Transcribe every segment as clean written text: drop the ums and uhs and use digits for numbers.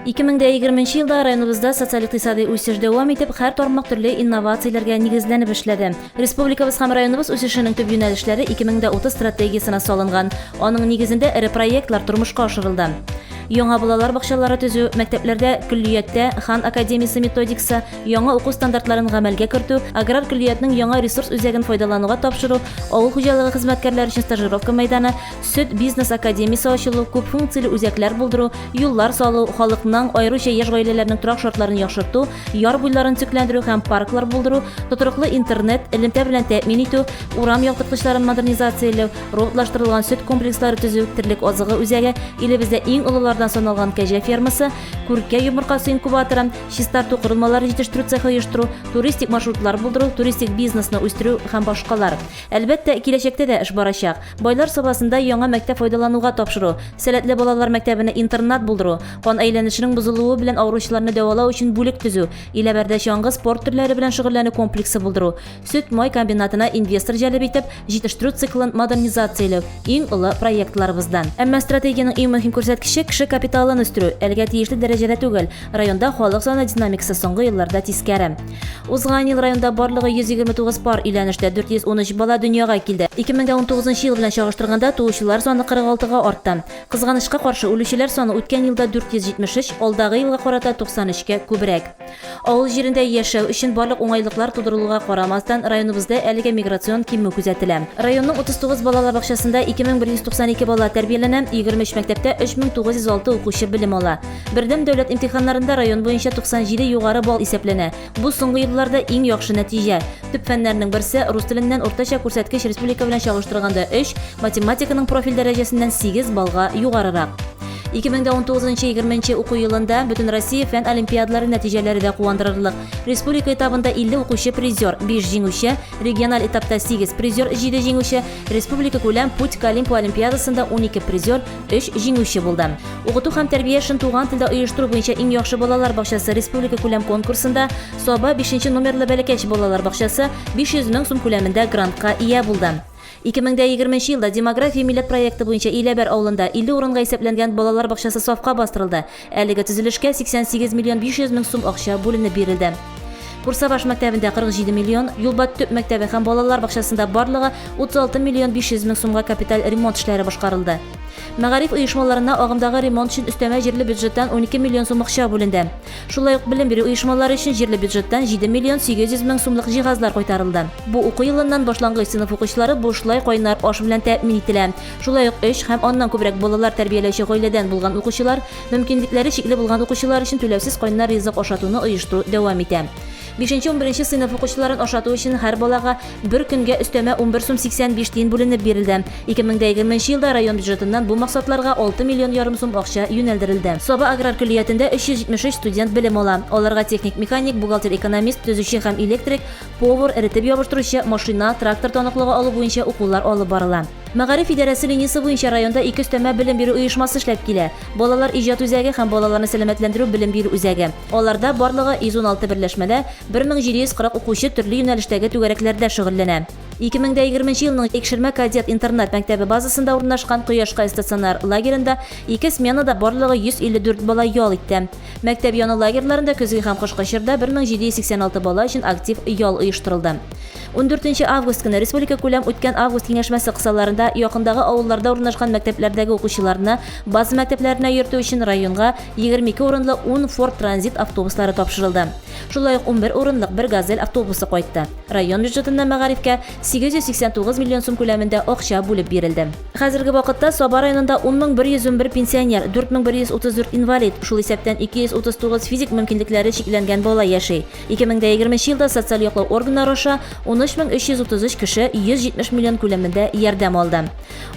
2020 елда районыбызда социаль-икътисадый үсеш дәвам итеп, һәр тармак төрле инновацияләргә нигезләнеп эшләде. Республикабыз һәм районыбыз үсешенең төп юнәлешләре 2030 стратегиясенә салынган. Аның нигезендә эре проектлар тормышка ашырылды. Яңа балалар бакчалары төзү, мәктәпләрдә, көллияттә Хан академиясе методикасы, яңа уку стандартларын гамәлгә кертү, аграр көллиятнең яңа ресурс үзәген файдалануга тапшыру, авыл хуҗалыгы хезмәткәрләре өчен стажировка мәйданы, Сөт бизнес академиясе ачылу, күп функцияле үзәкләр булдыру, юллар салу, халыкның, аеруча яшь гаиләләрнең торак шартларын яхшырту, яр буйларын төзекләндерү һәм парклар булдыру, тотрыклы интернет, элемтә белән тәэмин итү, урам яктырткычларын модернизацияләү, роботлаштырылган сөт комплекслары төзү, терлек азыгы үзәге, илебездә иң олылардан саналган кәҗә фермасы, күркә йомыркасы инкубаторы, чистарту корылмалары җитештерү цехы оештыру, туристик маршрутлар булдыру, туристик бизнесны үстерү һәм башкалар. Әлбәттә, киләчәктә дә эш барачак. Байлар Сабасында яңа мәктәп файдалануга тапшыру, сәләтле балалар мәктәбенә интернат булдыру, кан әйләнешенең бозылуы белән авыручыларны дәвалау өчен бүлек төзү, Иләбәрдә чаңгы спорт төрләре белән шөгыльләнү комплексы булдыру, сөт-май комбинатына инвестор җәлеп итеп, җитештерү циклын модернизацияләү, иң олы проектларыбыздан. Әмма стратегиянең иң мөһим күрсәткече, кеше капиталын үстерү, әлегә тиешле дәрәҗәдә түгел. Районда халык саны динамикасы соңгы елларда тискәре. Узган ел районда барлыгы 129 пар өйләнеште, 413 бала дөньяга килде. 2019 ел белән чагыштырганда туучылар саны 46-га артты. Кызганычка каршы, үлүчеләр саны үткән елда 473, алдагы елга карата 93 кә күбрәк. Авыл җирендә яшәү өчен барлык уңайлыклар тудырылуга карамастан, районыбызда әлегә миграцион кимү күзәтелә. Районның 39 балалар бакчасында 2192 бала тәрбияләнә, 23 мәктәптә 3906 укучы белем ала. Бердәм дәүләт имтиханнарында район буенча 97 югары балл исәпләнә. Бу соңгы елларда иң яхшы нәтиҗә. Төп фәннәрнең берсе, рус теленнән уртача күрсәткеч республика белән чагыштырганда 3, математиканың профиль дәрәҗәсеннән 8 баллга югарырак. 2019-20 уку елында Бөтенроссия фән олимпиадалары нәтиҗәләре дә куандырырлык. Республика этабында 50 укучы призер, 5 җиңүче, региональ этапта 8 призер, 7 җиңүче, республика күләм Путь к Олимпу олимпиадасында 12 призер, Өч җиңүче булды. Укыту һәм тәрбия эшен туган телдә оештыру буенча иң яхшы балалар бакчасы республика күләм конкурсында Саба 5 номерлы Бәләкәч балалар бакчасы 500 мең сум күләмендә грантка ия булды. 2020 елда Демография милләт проекты буенча Иләбәр авылында 50 урынга исәпләнгән балалар бакчасы сафка бастырылды. Әлеге төзелешкә 88 миллион 500 мең сум акча бүленеп бирелде. Курсабаш мәктәбендә 47 миллион, Юлбат төп мәктәбе һәм балалар бакчасында барлыгы 36 миллион 500 мең сумга капиталь ремонт эшләре башкарылды. Мәгариф оешмаларына агымдагы ремонт өчен өстәмә җирле бюджеттан 12 миллион сум акча бүленде. Шулай ук белем бирү оешмалары өчен җирле бюджеттан 7 миллион 800 мең сумлык җиһазлар кайтарылды. Бу уку елыннан башлангыч сыйныф укучылары бушлай кайнар аш белән тәэмин ителә. Шулай ук өч һәм аннан күбрәк балалар тәрбияләүче гаиләдән булган укучылар, мөмкинлекләре чикле булган укучылар өчен түләүсез кайнар ризык ашатуны оештыру дәвам итә. Бишенче-унберенче сыйныф укучыларын ашату өчен һәр балага бер көнгә өстәмә 11 сум 85 тиен бүленеп бирелде. 2020 елда район бюджетыннан бу максатларга 6 миллион ярым сум акча юнәлдерелде. Саба аграр көллиятендә 373 студент белем ала. Аларга техник-механик, бухгалтер-экономист, төзүче һәм электрик, повар, эретеп ябыштыручы, машина, трактор таныклыгы алу буенча укулар алып барыла. Мәгариф идарәсе линиясе буенча районда ике өстәмә белем бирү оешмасы эшләп килә, Балалар иҗат үзәге һәм Балаларны сәламәтләндерү белем бирү үзәге. Аларда барлыгы 116 берләшмәдә 1740 укучы төрле юнәлештәге түгәрәкләрдә шөгыльләнә. 2020 елның Икшермә кадет интернат мәктәбе базасында урнашкан Кояшкай стационар лагеренда ике сменада барлыгы 154 бала ял итте. Мәктәп яны лагерьларында көзге һәм кышкы чорда 1786 бала өчен актив ял оештырылды. 14 август көне республика күләм үткән август киңәшмәсе кысаларында якындагы авылларда урнашкан мәктәпләрдәге укучыларны база мәктәпләренә йөртү өчен районга 22 урынлы 10 Ford Transit автобуслары тапшырылды. Шулай ук 11 урынлык бер Газель автобусы кайтты. Район бюджетыннан мәгарифкә 889 миллион сум күләмендә акча бүлеп бирелде. Хәзерге вакытта Саба районында 10111 пенсионер, 4134 инвалид, шул исәптән 239 физик мөмкинлекләре чикләнгән бала яши. 2020 елда социаль яклау органнары аша 13333 кеше 170 миллион күләмендә ярдәм алды.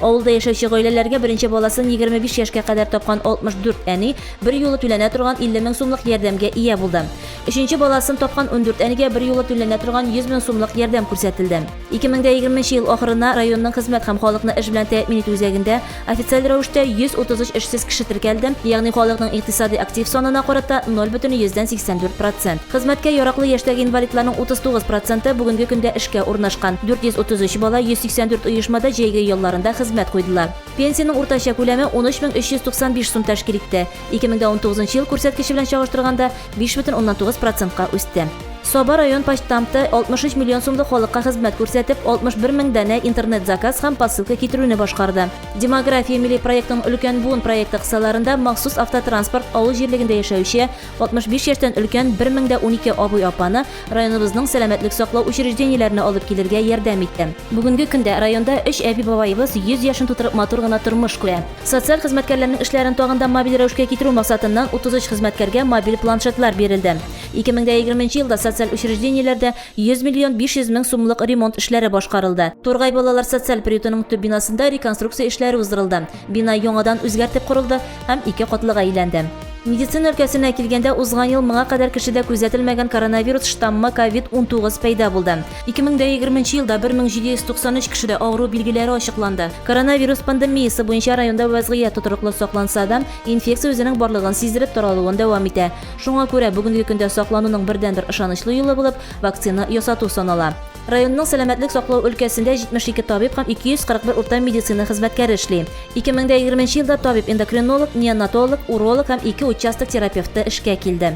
Авылда яшәүче гаиләләргә беренче баласын 25 яшькә кадәр тапкан 64 әни берьюлы түләнә торган 50 мең сумлык ярдәмгә ия булды. Өченче баласын тапкан 14 әнигә берьюлы түләнә торган 100 мең сумлык ярдәм күрсәтелде. 2020 нче ел ахырына районның хезмәт һәм халыкны эш белән тәэмин итү үзәгендә официаль рәвештә 133 эшсез кеше теркәлде, ягъни халыкның икътисади актив санына карата 0,84 процент. Хезмәткә яраклы яшьтәге инвалидларның 39 проценты бүгенге көндә эшкә урнашкан. 433 бала 184 оешмада җәйге ялларында хезмәт куйдылар. Пенсиянең уртача күләме 13395 сум тәшкил итте. 2019 ел күрсәткече белән чагыштырганда 5,9 процентка үсте. Саба район почтамты 63 миллион сумлык халыкка хезмәт күрсәтеп, 61 мең данә интернет-заказ һәм посылка китерүне башкарды. Демография милли проектының Өлкән буын проекты кысаларында махсус автотранспорт авыл җирлегендә яшәүче 65 яшьтән өлкән 1012 абый-апаны районыбызның сәламәтлек саклау учреждениеләренә алып килергә ярдәм итте. Бүгенге көндә районда өч әби-бабаебыз 100 яшен тутырып матур гына тормыш күрә. Социаль хезмәткәрләрнең эшләрен тагын да мобиль рәвешкә китерү максатыннан 33 хезмәткәргә мобиль планшетлар бирелде. 2020 елда социаль учреждениеләрдә 100 миллион 500 мең сумлык ремонт эшләре башкарылды. Тургай балалар социаль приютының төп бинасында реконструкция эшләре уздырылды. Бина яңадан үзгәртеп корылды һәм ике катлыга әйләнде. Медицина өлкәсенә килгәндә, узган ел моңа кадәр кешедә күзәтелмәгән коронавирус штаммы ковид-19 пәйда булды. 2020 елда 1793 кешедә авыру билгеләре ачыкланды. Коронавирус пандемиясе буенча районда вәзгыять тотрыклы сакланса да, инфекция үзенең барлыгын сиздереп таралуын дәвам итә. Шуңа күрә бүгенге көндә саклануның бердәнбер ышанычлы юлы булып вакцина ясату санала. Районның сәламәтлек саклау өлкәсендә 72 табиб һәм 241 урта медицина хезмәткәре эшли. 2020 елда табиб-эндокринолог, неонатолог, уролог һәм ике участок терапевты эшкә килде.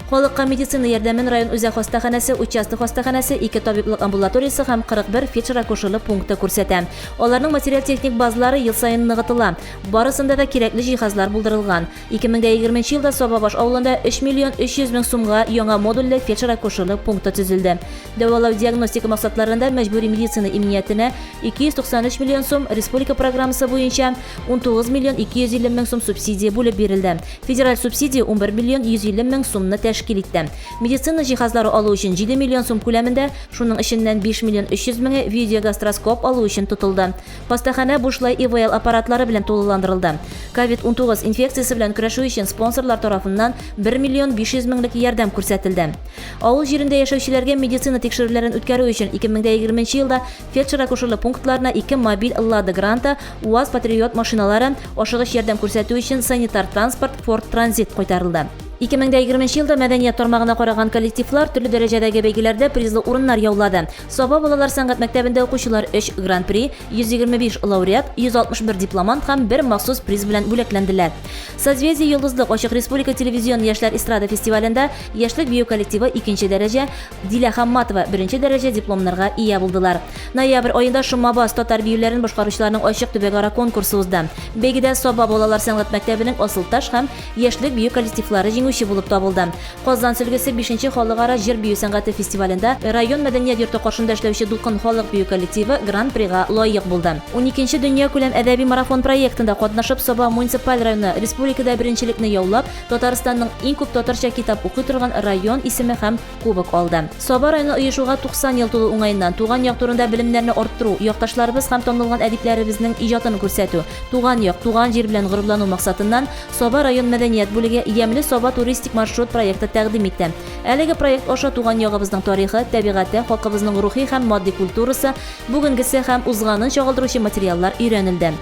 Халыкка медицина ярдәмен район үзәк хастаханәсе, участок хастаханәсе, ике табиблык амбулаториясе һәм 41 фельдшер-акушерлык пункты күрсәтә. Аларның материаль-техник базалары ел саен ныгытыла. Барысында да кирәкле җиһазлар булдырылган. 2020 елда Сабабаш авылында 3 миллион 300 мең сумга яңа модульле фельдшер-акушерлык пункты төзелде. Дәвалау-диагностика максатларында мәҗбүри медицина иминиятенә 293 миллион сум, республика программасы буенча 19 миллион 250 мең сум субсидия бүлеп бирелде. Федераль субсидия 11 миллион 150 мең сумны тәшкил итте. Медицина җиһазлары алу өчен 7 миллион сум күләмендә, шуның эченнән 5 миллион 300 меңе видеогастроскоп алу өчен тотылды. Хастаханә бушлай ИВЛ аппаратлары белән тулыландырылды. Ковид-19 инфекциясе белән көрәшү өчен спонсорлар тарафыннан 1 миллион 500 меңлек ярдәм күрсәтелде. Авыл җирендә яшәүчеләргә медицина тикшерүләрен үткәрү өчен 2020 елда фельдшер-акушерлык пунктларына ике мобиль Лада Гранта, УАЗ Патриот машиналары, ашыгыч ярдәм күрсәтү өчен санитар транспорт Форд Транзит кайтарылды. 2020 елда мәдәният тармагына караган коллективлар төрле дәрәҗәдәге бәйгеләрдә призлы урыннар яулады. Саба балалар сәнгать мәктәбендә укучылар 3 гран-при, 125 лауреат, 161 дипломант һәм бер махсус приз белән бүләкләнделәр. Созвездие Йолдызлык ачык республика телевизион яшьләр эстрада фестивалендә Яшьлек бию коллективы икенче дәрәҗә, Дилә Хамматова беренче дәрәҗә дипломнарга ия булдылар. Ноябрь аенда Шомабас татар биюләрен башкаручыларның ачык төбәкара конкурсы узды. Бәйгедә Саба балалар сәнгать мәктәбенең Асылташ һәм Яшьлек бию коллективлары җиңүче булып табылды. Казан сөлгесе бишенче халыкара җыр-бию сәнгате фестивалендә район мәдәният йорты каршында эшләүче Дулкын халык бию коллективы Гран-прига лаек булды. Уникенче дөньякүләм әдәби марафон проектында катнашып, Саба муниципаль районы республикада беренчелекне яулап, Татарстанның иң күп татарча китап укый торган район исеме һәм кубок алды. Саба районы оешуга 90 ел тулу уңаеннан туган як турында белемнәрне арттыру, якташларыбыз һәм танылган әдипләребезнең иҗатын күрсәтү, туган як, туган җир белән горурлану максатыннан Саба район мәдәният бүлеге Ямьле Саба туристик маршрут проекты тәкъдим итте. Әлеге проект аша туган ягыбызның тарихы, табигате, халкыбызның рухи һәм матди культурасы, бүгенгесе һәм узганын чагылдыручы материаллар өйрәнелде.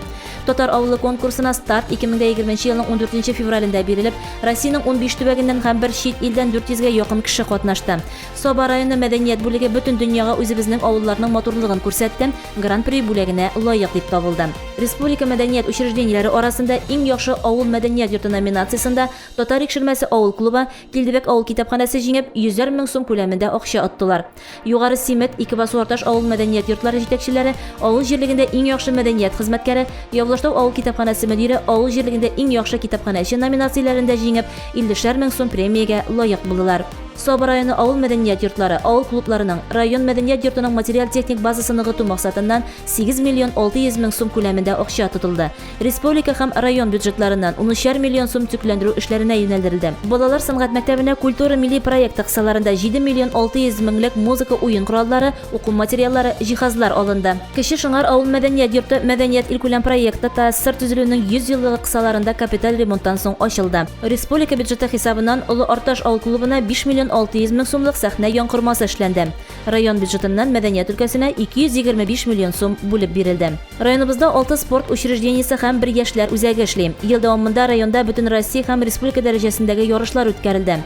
Татар авылы конкурсына старт 2020 елның 14 февралендә бирелеп, Россиянең 15 төбәгеннән һәм бер чит илдән 400 гә якын кеше катнашты. Саба районы мәдәният бүлеге бөтен дөньяга үзебезнең авылларның матурлыгын күрсәтте, Гран-при бүләгенә лаек дип табылды. Республика мәдәният учреждениеләре арасында иң яхшы авыл мәдәният йорты номинациясендә Татар Икшермәсе авыл клубы, Килдебәк авыл китапханәсе җиңеп, йөзәр мең сум күләмендә акча оттылар. Югары Симет, Икебасу Арташ авыл мәдәният йортлары җитәкчеләре, авыл җирлегендә иң яхшы мәдәният хезмәткәре, Явлаштау авыл китапханәсе мөдире, авыл җирлегендә иң яхшы китапханәче номинацияләрендә җиңеп, иллешәр мең сум премиягә лаек булдылар. Саба районы авыл мәдәният йортлары, авыл клубларының, район мәдәният йортының материаль-техник базасын ныгыту максатыннан 8 миллион 600 мең сум күләмендә акча тотылды. Республика һәм район бюджетларыннан унөчәр миллион сум төзекләндерү эшләренә юнәлдерелде. Балалар сәнгать мәктәбенә Культура милли проекты кысаларында 7 миллион 600 меңлек музыка уен кораллары, уку материаллары, җиһазлар алынды. Кече Шыңар авыл мәдәният йорты Мәдәният илкүләм проекты ТАССР төзелүенең 100 еллыгы кысаларында капиталь ремонттан соң ачылды. Республика бюджеты хисабыннан Олы Арташ авыл клубына 5 миллион миллион 600 мең сумлык сәхнә янкормасы эшләнде. Район бюджетыннан мәдәният өлкәсенә 225 миллион сум бүлеп бирелде. Районыбызда алты спорт учреждениесе һәм бер яшьләр үзәге эшли. Ел дәвамында районда Бөтенроссия һәм республика дәрәҗәсендәге ярышлар үткәрелде.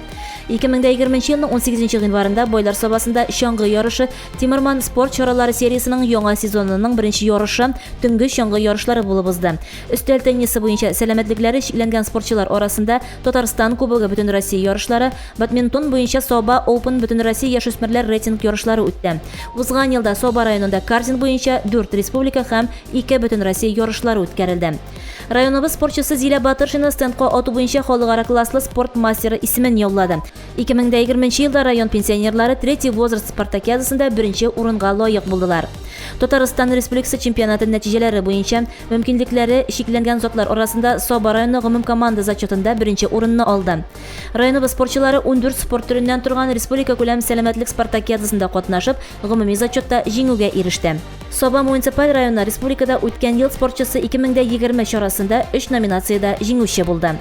2020 елның 18 гыйнварында Байлар Сабасында чаңгы ярышы Тимерман спорт чаралары сериясенең яңа сезонының беренче ярышы, төнге чаңгы ярышлары булып узды. Өстәл теннисы буенча сәламәтлекләре чикләнгән спортчылар арасында Татарстан Кубогы Бөтенроссия ярышлары, бадминтон буенча Саба Open Бөтенроссия яшүсмерләр рейтинг ярышлары үтте. Узган елда Саба районында картинг буенча дүрт республика һәм ике Бөтенроссия ярышлары үткәрелде. Районыбыз спортчысы Зилә Батыршина стендка ату буенча халыкара класслы спорт мастеры исемен яулады. 2020 елда район пенсионерлары Третий возраст спартакиадасында беренче урынга лаек булдылар. Татарстан Республикасы чемпионаты нәтиҗәләре буенча мөмкинлекләре чикләнгән затлар арасында Саба районы гомумкоманда зачетында беренче урынны алды. Районыбыз спортчылары 14 спорт төреннән торган республикакүләм сәламәтлек спартакиадасында катнашып, гомуми зачетта җиңүгә иреште. Саба муниципаль районы республикада үткән ел спортчысы 2020 чарасында өч номинациядә җиңүче булды.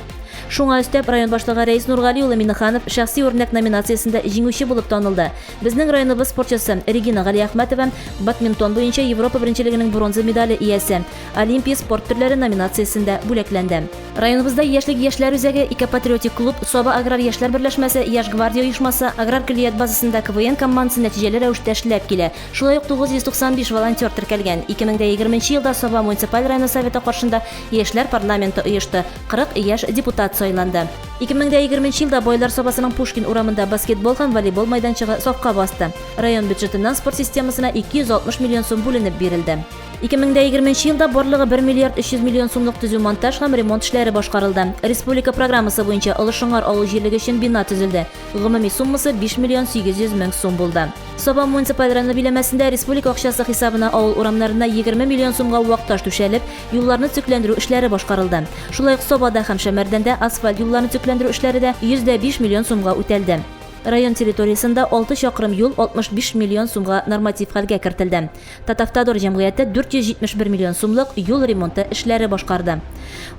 Шуңа өстәп, район башлыгы Рәис Нургали улы Миннеханов шәхси үрнәк номинациясендә җиңүче булып танылды. Безнең районыбыз спортчысы Регина Галиәхмәтова бадминтон буенча Европа беренчелегенең бронза медале иясе, Олимпия спорт төрләре номинациясендә бүләкләнде. Районыбызда Яшьлек яшьләр үзәге, экопатриотик клуб, Саба аграр яшьләр берләшмәсе, Яшь гвардия оешмасы, аграр көллият базасында КВН командасы нәтиҗәле рәвештә эшләп килә. Шулай ук 995 волонтер теркәлгән. 2020 елда Саба муниципаль районы Советы каршында Яшьләр парламенты оешты, 40 яшь депутат сайланды. 2020 елда Байлар Сабасының Пушкин урамында баскетбол һәм волейбол майданчыгы сафка басты. Район бюджетыннан спорт системасына 260 миллион сум бүленеп бирелде. 2020 елда барлыгы 1 миллиард 300 миллион сумлык төзү-монтаж һәм ремонт эшләре башкарылды. Республика программасы буенча Олы Шыңар авыл җирлеге өчен бина төзелде. Гомуми суммасы 5 миллион 800 мең сум булды. Саба муниципаль районы биләмәсендә республика акчасы хисабына авыл урамнарына 20 миллион сумга вак таш түшәлеп, юлларны төзекләндерү эшләре башкарылды. Шулай ук Сабада һәм Шәмәрдәндә асфальт юлларны төзекләндерү эшләре дә 105 миллион сумга үтәлде. Район территориясендә 6 чакрым юл 65 миллион сумга норматив хәлгә кертелде. Татавтодор җәмгыяте 471 миллион сумлык юл ремонты эшләре башкарды.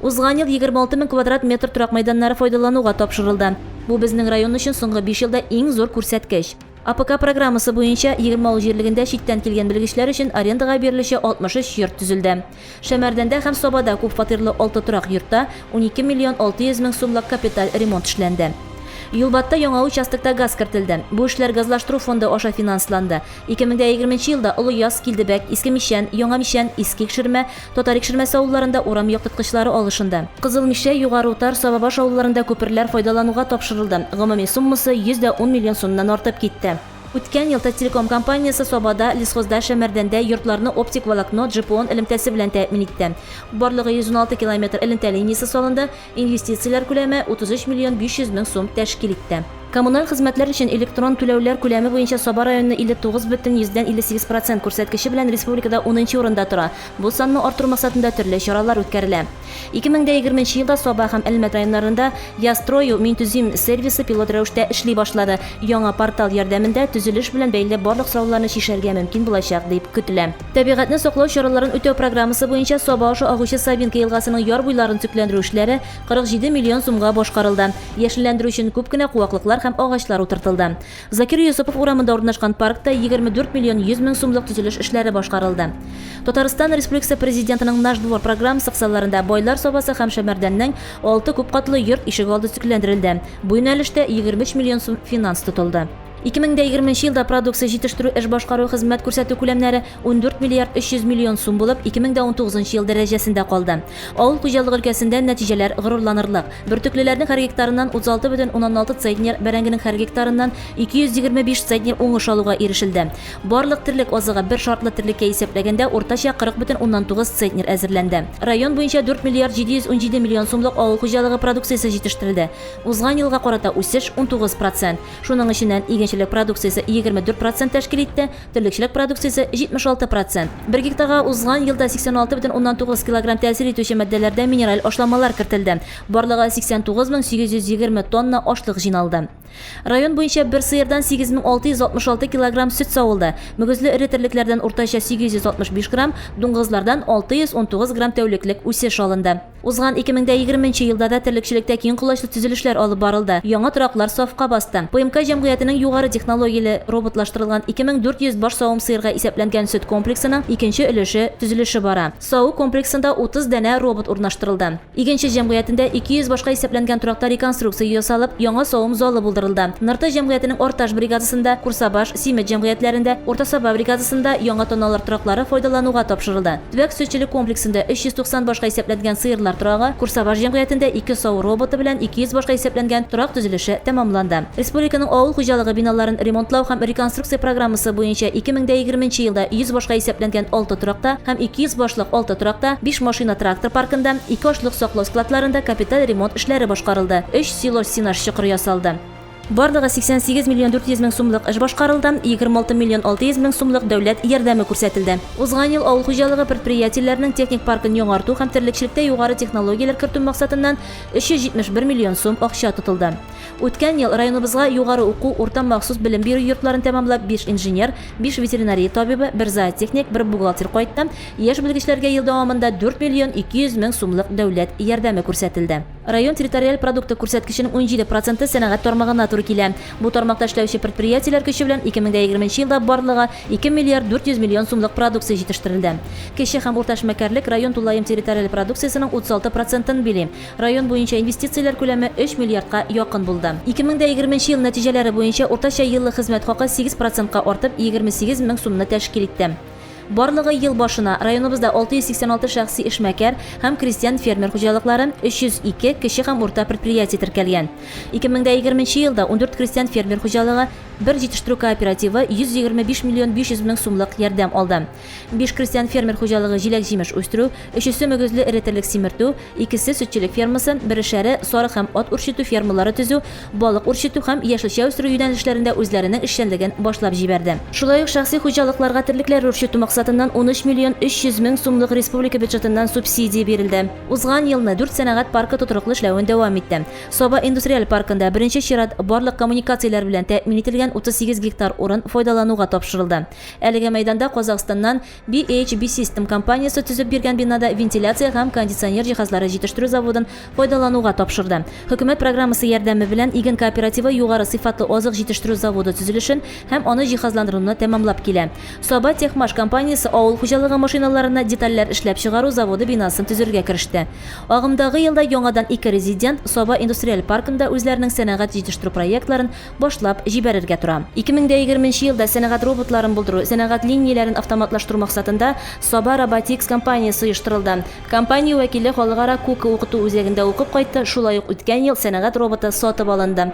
Узган ел 26 мең квадрат метр торак мәйданнары файдалануга тапшырылды. Бу безнең район өчен соңгы биш елда иң зур күрсәткеч. АПК программасы буенча 20 авыл җирлегендә читтән килгән белгечләр өчен арендага бирелүче 63 йорт төзелде. Шәмәрдәндә һәм Сабада күпфатирлы алты торак йортта 12 миллион 600 мең сумлык капиталь ремонт эшләнде. Юлбатта яңа участокта газ кертелде. Бу эшләр газлаштыру фонды аша финансланды. 2020 елда Олы Яз, Килдебәк, Иске Мичән, Яңа Мичән, Иске Икшермә, Татар Икшермәсе авылларында урам яктырткычлары алышынды. Кызыл Мишә, Югары Утар, Сабабаш авылларында күперләр файдалануга тапшырылды. Гомуми суммасы 110 миллион сумнан артып китте. Үткән ел Таттелеком компаниясе Сабада, Лесхозда, Шәмәрдәндә йортларны оптик волокно, GPON элемтәсе белән тәэмин итте. Барлыгы 116 километр элемтә линиясе салынды, Инвестицияләр күләме 33 миллион 500 мең сум тәшкил итте. Коммуналь хезмәтләр өчен электрон түләүләр күләме буенча Саба районы 59,58 процент күрсәткече белән республикада унынчы урында тора. Бу санны арттыру максатында төрле чаралар үткәрелә. 2020 елда Саба һәм Әлмәт районнарында Я строю, мин төзим сервисы пилот рәвештә эшли башлады. Яңа портал ярдәмендә төзелеш белән бәйле барлык сорауларны чишәргә мөмкин булачак, дип көтелә. Табигатьне саклау чараларын үтәү программасы буенча Саба аша агучы Сабинка елгасының яр буйларын төзекләндерү эшләре 47 миллион сумга башкарылды. Яшелләндерү өчен күп кенә куаклыклар һәм агачлар утыртылды. Закир Йосыпов урамында урнашкан паркта 24 миллион 100 мең сумлык төзелеш эшләре башкарылды. Татарстан Республикасы Президентының Наш двор программасы кысаларында Байлар Сабасы һәм Шәмәрдәннең алты күпкатлы йорт ишегалды төзекләндерелде. Бу юнәлештә 23 миллион сум финанс тотылды. 2020 елда продукция җитештерү, эш башкару, хезмәт күрсәтү күләмнәре 14 миллиард 300 миллион сум булып, 2019 ел дәрәҗәсендә калды. Авыл хуҗалыгы өлкәсендә нәтиҗәләр горурланырлык. Бөртеклеләрнең һәр гектарыннан 36,6 центнер, бәрәңгенең һәр гектарыннан 225 центнер уңыш алуга ирешелде. Барлык терлек азыгы бер шартлы терлеккә исәпләгәндә уртача 40,9 центнер әзерләнде. Район буенча 4 миллиард 717 миллион сумлык авыл хуҗалыгы продукциясе җитештерелде. Узган елга карата үсеш 19 процент. Шуның эченнән игенчелек продукциясе 24 процент тәшкил итте, терлекчелек продукциясе 76 процент. Бер гектарга узган елда 86,9 килограмм тәэсир итүче матдәләрдә минераль ашламалар кертелде. Барлыгы 89 820 тонна ашлык җыйналды. Район буенча бер сыердан 8666 килограмм сөт савылды. Мөгезле эре терлекләрдән уртача 865 грамм, дуңгызлардан 619 грамм тәүлеклек үсеш алынды. Узган 2020 нче елда да терлекчелектә киң колачлы төзелешләр алып барылды, яңа тораклар сафка басты. ПМК җәмгыятенең югары технологияле роботлаштырылган 2400 баш савым сыерга исәпләнгән сөт комплексының икенче өлеше төзелеше бара. Саву комплексында 30 данә робот урнаштырылды. Игенче җәмгыятендә 200 башка исәпләнгән торакта реконструкция ясалып, яңа савым залы булдырылды. Нырты җәмгыятенең Арташ бригадасында, Курсабаш, Симет җәмгыятьләрендә, Урта Саба бригадасында яңа таналар тораклары файдалануга тапшырылды. Төбәк сөтчелек комплексында 390 башка исәпләнгән сыерлар торагы, Курсабаш җәмгыятендә ике саву роботы белән 200 башка исәпләнгән торак төзелеше тәмамланды. Республиканың авыл хуҗалыгы биналарын ремонтлау һәм реконструкция программасы буенча 2020 нче елда 100 башка исәпләнгән алты торакта һәм 200 башлык алты торакта, биш машина-трактор паркында, ике ашлык саклау складларында капиталь ремонт эшләре башкарылды, өч силос-сенаж чокыры ясалды. Барлыгы 88 миллион 400 мең сумлык эш башкарылды, 26 миллион 600 мең сумлык дәүләт ярдәме күрсәтелде. Узган ел авыл хуҗалыгы предприятиеләренең техник паркын яңарту һәм терлекчелектә югары технологияләр кертү максатыннан 371 миллион сум акча тотылды. Үткән ел районыбызга югары уку, урта махсус белем бирү йортларын тәмамлап биш инженер, биш ветеринария табибы, бер зоотехник, бер бухгалтер кайтты. Яшь белгечләргә ел дәвамында 4 миллион 200 мең сумлык дәүләт ярдәме күрсәтелде. Район территориаль продукты күрсәткеченең 17 проценты сәнәгать тармагына туры килә. Бу тармакта эшләүче предприятиеләр көче белән 2020 нче елда барлыгы 2 миллиард 400 миллион сумлык продукция җитештерелде. Кече һәм урта эшмәкәрлек район тулаем территориаль продукциясенең 36 процентын били. Район буенча инвестицияләр күләме 3 миллиардка якын булды. 2020 нче ел нәтиҗәләре буенча уртача еллык хезмәт хакы 8 процентка артып, 28 мең сумны тәшкил итте. Барлыгы ел башына районыбызда 686 шәхси эшмәкәр һәм крестьян-фермер хуҗалыклары, 302 кече һәм урта предприятие теркәлгән. 2020 нче елда 14 крестьян-фермер хуҗалыгы, бер җитештерү кооперативы 125 миллион 500 мең сумлык ярдәм алды. Биш крестьян-фермер хуҗалыгы җиләк-җимеш үстерү, өчесе мөгезле эре терлек симертү, икесе сөтчелек фермасы, берешәре сарык һәм ат үрчетү фермалары төзү, балык үрчетү һәм яшелчә үстерү юнәлешләрендә үзләренең эшчәнлеген башлап җибәрде. Шулай ук шәхси хуҗалыкларга терлекләр үрчетү максатыннан 13 миллион 300 мең сумлык республика бюджетыннан субсидия бирелде. Узган елны дүрт сәнәгать паркы тотрыклы эшләвен дәвам итте. Саба индустриаль паркында беренче чират барлык коммуникацияләр белән тәэмин ителгән 38 гектар урын файдалануга тапшырылды. Әлеге мәйданда Казахстаннан BHB System компаниясе төзеп биргән бинада вентиляция һәм кондиционер җиһазлары җитештерү заводын файдалануга тапшырды. Хөкүмәт программасы ярдәме белән Иген кооперативы югары сыйфатлы азык җитештерү заводы төзелешен һәм аны җиһазландыруны тәмамлап килә. Саба Техмаш компаниясе авыл хуҗалыгы машиналарына детальләр эшләп чыгару заводы бинасын төзергә кереште. Агымдагы елда яңадан ике резидент Саба индустриаль паркында үзләренең сәнәгать җитештерү проектларын башлап җибәрергә тора. 2020 нче елда сәнәгать роботларын булдыру, сәнәгать линияләрен автоматлаштыру максатында Саба Роботикс компаниясе оештырылды. Компания вәкиле Халыкара Кука укыту үзәгендә укып кайтты, шулай ук үткән ел сәнәгать роботы сатып алынды.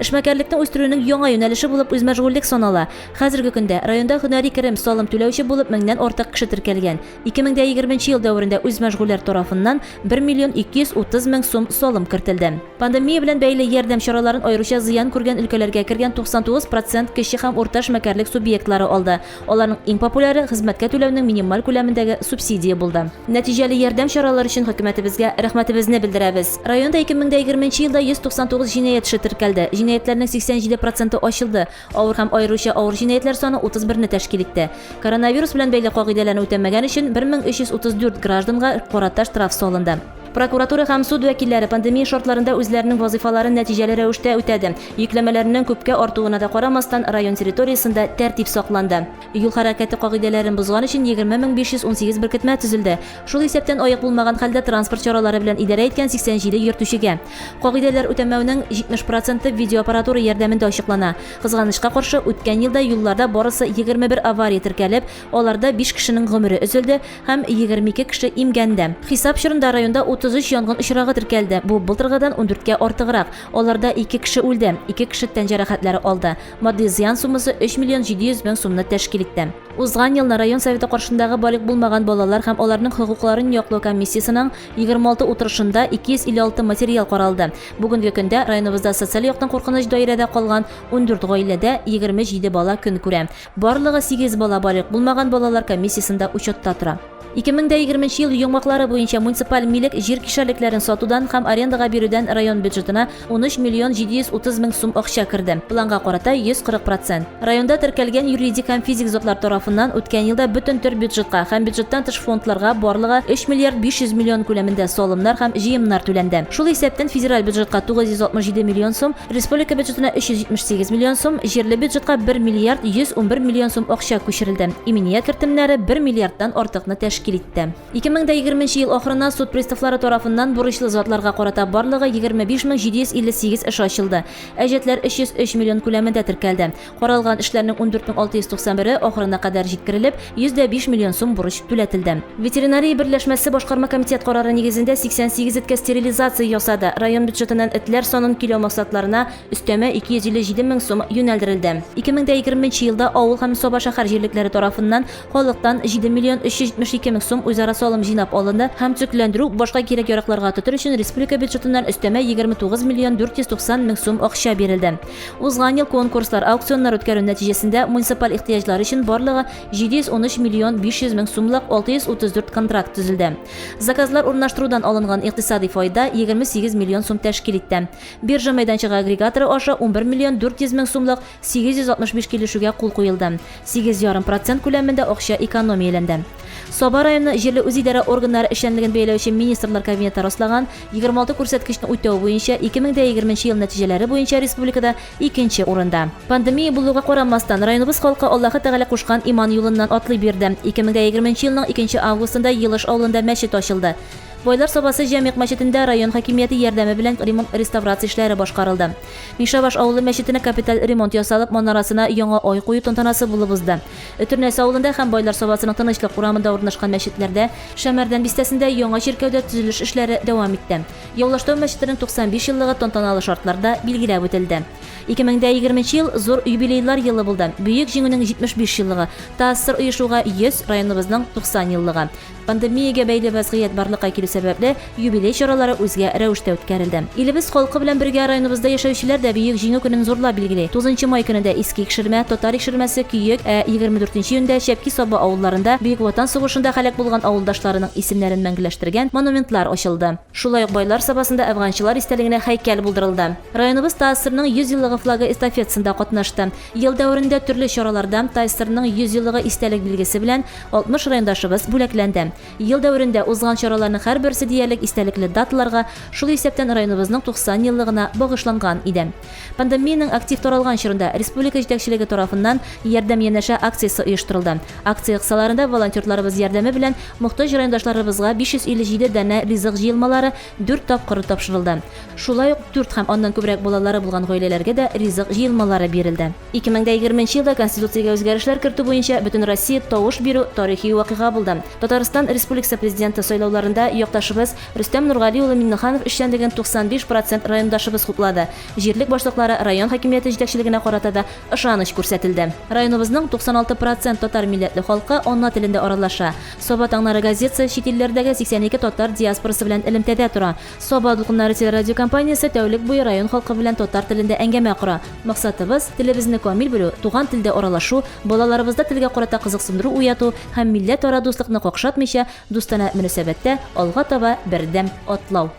Эшмәкәрлекне үстерүнең яңа юнәлеше булып үзмәшгульлек санала. Хәзерге көндә районда һөнәри керем, салым түләүче булып меңнән артык кеше теркәлгән. 2020 нче ел дәверендә үзмәшгульләр тарафыннан 1 миллион 230 мең сум салым кертелде. Пандемия белән бәйле ярдәм чараларын аеруча зыян күргән өлкәләргә кергән 99 процент кече һәм урта эшмәкәрлек субъектлары алды. Аларның иң популяры, хезмәткә түләүнең минималь күләмендәге субсидия булды. Нәтиҗәле ярдәм чаралары өчен хөкүмәтебезгә рәхмәтебезне белдерәбез. Районда 2020 нче елда 199 җинаять эше теркәлде. Җинаятьләрнең 87 проценты ачылды. Авыр һәм аеруча авыр җинаятьләр саны 31 не тәшкил итте. Коронавирус белән бәйле кагыйдәләрне үтәмәгән өчен 1334 гражданга карата штраф салынды. Прокуратура һәм суд вәкилләре пандемия шартларында үзләренең вазыйфаларын нәтиҗәле рәвештә үтәде. Йөкләмәләренең күпкә артуына да карамастан, район территориясендә тәртип сакланды. Юл хәрәкәте кагыйдәләрен бозган өчен 20518 беркетмә төзелде. Шул исәптән аек булмаган хәлдә транспорт чаралары белән идарә иткән 87 йөртүчегә. Кагыйдәләр үтәмәүнең 70 проценты видеоаппаратура ярдәмендә ачыклана. Кызганычка каршы, үткән елда юлларда барысы 21 авария теркәлеп, аларда биш кешенең гомере өзелде һәм 22 кеше имгәнде. Хисап чорында районда 33 янгын очрагы теркәлде, бу былтыргыдан ундүрткә артыграк. Аларда ике кеше үлде, ике кеше тән җәрәхәтләре алды. Матди зыян суммасы 3 миллион 700 мең сумны тәшкил итте. Узган елны район Советы каршындагы балигъ булмаган балалар һәм аларның хокукларын яклау комиссиясенең 26 утырышында 256 материал каралды. Бүгенге көндә районыбызда социаль яктан куркыныч даирәдә калган 14 гаиләдә 27 бала көн күрә. Барлыгы 8 бала балигъ булмаган балалар комиссиясендә учетта тора. 2020 нче ел йомгаклары буенча муниципаль милек 7 җир кишәрлекләрен сатудан һәм арендага бирүдән район бюджетына 13 миллион 730 мең сум акча керде, планга карата 140 процент. Районда теркәлгән юридик һәм физик затлар тарафыннан үткән елда бөтен төр бюджетка һәм бюджеттан тыш фондларга барлыгы 3 миллиард 500 миллион күләмендә салымнар һәм җыемнар түләнде. Шул исәптән федераль бюджетка 967 миллион сум, республика бюджетына 378 миллион сум, җирле бюджетка 1 миллиард 111 миллион сум акча күчерелде. Иминият кертемнәре 1 миллиардтан артыкны тәшкил итте. 2020 нче ел ахырына суд приставлары тарафыннан бурычлы затларга карата барлыгы 25758 эш ачылды. Әҗәтләр 303 миллион күләмендә теркәлде. Каралган эшләрнең 14691-е ахырына кадәр җиткерелеп, 105 миллион сум бурыч түләтелде. Ветеринария берләшмәсе башкарма комитет карары нигезендә 88 эткә стерилизация ясады. Район бюджетыннан этләр санын көйләү максатларына өстәмә 257 мең сум юнәлдерелде. 2020 нче елда авыл һәм Саба шәһәр җирлекләре тарафыннан Халыктан 7 миллион 372 мең сум үзара салым җыйнап алынды һәм төзекләндерү, башка кирәк-яракларга тотыр өчен республика бюджетыннан өстәмә 29 миллион 490 мең сум акча бирелде. Узган ел конкурслар, аукционнар үткәрү нәтиҗәсендә муниципаль ихтыяҗлар өчен барлыгы 713 миллион 500 мең сумлык 634 контракт төзелде. Заказлар урнаштырудан алынган икътисадый файда 28 миллион сум тәшкил итте. Биржа мәйданчыгы агрегаторы аша 11 миллион 400 мең сумлык 865 килешүгә кул куелды. 8,5 процент күләмендә акча экономияләнде. Саба районы җирле үзидарә органнары эшчәнлеген бәяләүче Министрлар Кабинеты раслаган 26 күрсәткечне үтәү буенча 2020 ел нәтиҗәләре буенча республикада икенче урында. Пандемия булуга карамастан, районыбыз халкы Аллаһы Тәгалә кушкан иман юлыннан атлый бирде. 2020 елның 2 августында Елыш авылында мәчет ачылды. Байлар Сабасы Җәмигъ мәчетендә район хакимияте ярдәме белән ремонт-реставрация эшләре башкарылды. Мишәбаш авылы мәчетенә капиталь ремонт ясалып, манарасына яңа ай кую тантанасы булып узды. Өтернәс авылында һәм Байлар Сабасының Тынычлык урамында урнашкан мәчетләрдә, Шәмәрдән бистәсендә яңа чиркәүдә төзелеш эшләре дәвам итте. Явлаштау мәчетенең 95 еллыгы тантаналы шартларда билгеләп үтелде. 2020 нче ел зур юбилейлар елы булды, Бөек Җиңүнең 75 еллыгы, ТАССР оешуга 100, районыбызның 90 еллыгы. Пандемиягә бәйле вәзгыять барлыкка килү сәбәпле, юбилей чаралары үзгә рәвештә үткәрелде. Илебез халкы белән бергә районыбызда яшәүчеләр дә Бөек Җиңү көнен зурлап билгели. Тугызынчы май көнендә Иске Икшермә, Татар Икшермәсе, Көек, ә 24 нче июньдә Чәпки-Саба авылларында Бөек Ватан сугышында һәлак булган авылдашларының исемнәрен мәңгеләштергән монументлар ачылды. Шулай ук Байлар Сабасында әфганчылар истәлегенә һәйкәл булдырылды. Районыбыз ТАССРның 100 еллыгы флагы эстафетасында катнашты. Ел дәверендә төрле чараларда ТАССРның 100 еллыгы истәлек билгесе белән 60 райондашыбыз бүләкләнде. Ел дәверендә узган чараларның һәрберсе диярлек истәлекле даталарга, шул исәптән районыбызның 90 еллыгына багышланган иде. Пандемиянең актив таралган чорында республика җитәкчелеге тарафыннан Ярдәм янәшә акциясе оештырылды. Акция кысаларында волонтерларыбыз ярдәме белән мохтаҗ райондашларыбызга 557 данә ризык җыелмалары дүрт тапкыр тапшырылды. Шулай ук дүрт һәм аннан күбрәк балалары булган гаиләләргә дә ризык җыелмалары бирелде. 2020 нче елда Конституциягә үзгәрешләр кертү буенча Бөтенроссия тавыш бирү тарихи вакыйга булды. Татарстан Республикасы Президенты сайлауларында якташыбыз Рөстәм Нургали улы Миңнеханов эшчәнлеген 95 процент райондашыбыз хуплады. Җирлек башлыклары, район хакимияте җитәкчелегенә карата да ышаныч күрсәтелде. Районыбызның 96 процент татар милләтле халкы ана телендә аралаша. Саба таңнары газетасы чит илләрдәге 82 татар диаспорасы белән элемтәдә тора. Саба дулкыннары телерадиокомпаниясе тәүлек буе район халкы белән татар телендә әңгәмә кора. Максатыбыз, телебезне камил белү, туган телдә аралашу, балаларыбызда телгә карата кызыксындыру уяту һәм милләтара дуслыкны какшатмыйча, дустанә мөнәсәбәттә алга таба бердәм атлау.